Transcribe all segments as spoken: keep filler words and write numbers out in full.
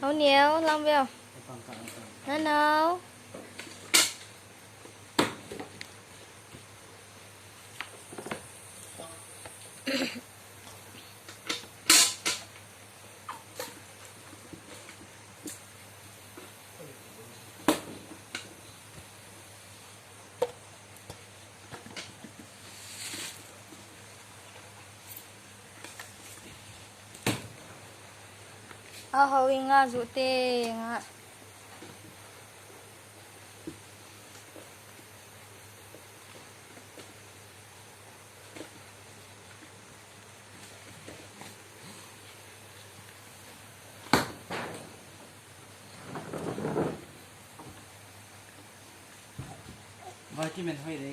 Hao niau, lang beo. Nanao. Aho inga jute nga. Vitamin hoi de.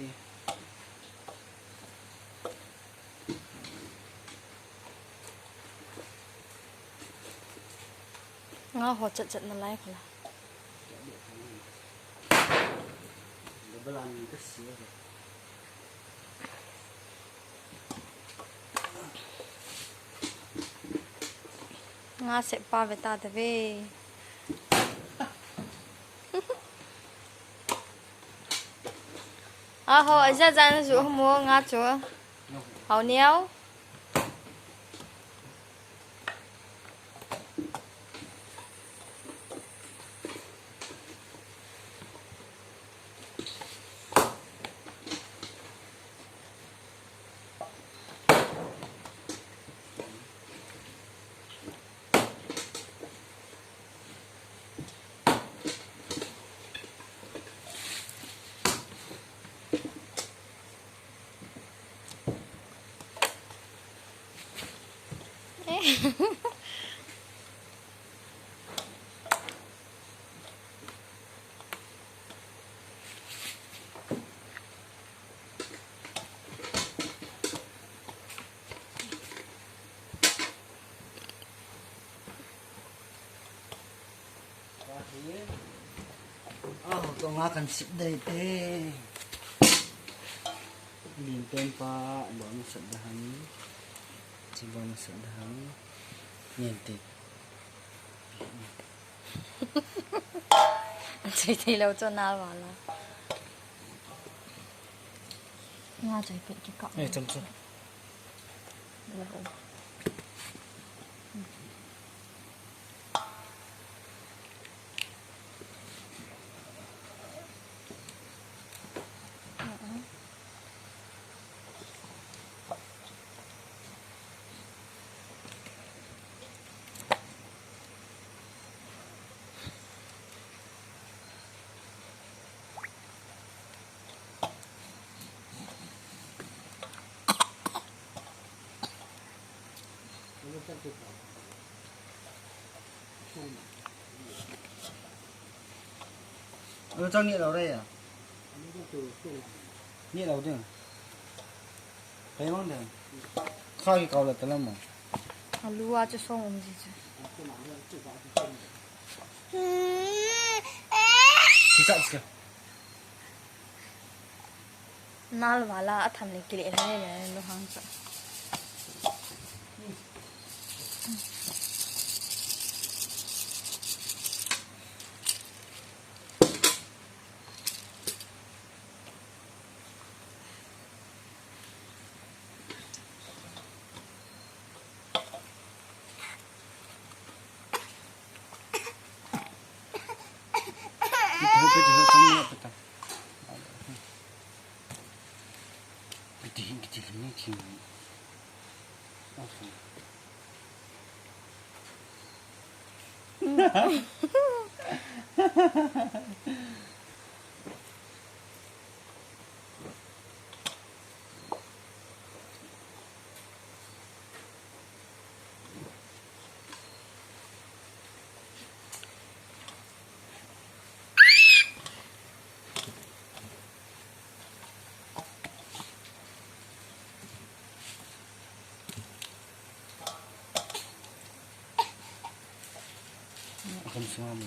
Nga ho chat chat na lai khala. Double ani ka si. Nga se pa ve ta ta ve. Aho, aja jan ju mo nga chu. Hao niau. Aho, to nga kan sip dai te. Lim pen pa, bol na sat da hang. Chi bol na sat da hang. Ngen te. An sei thei lou chu nal wala. Nga chai pet ki kap. Eh, cham chu. Alo chang ni lo re ya. Ni lo ding. Pai mang ding. Kha ki kau la ta lam mo. Alu a chu song um ji chu. Ki cha cha. Nal wala a tham le kile le le lo hang cha. Akan sunga mo.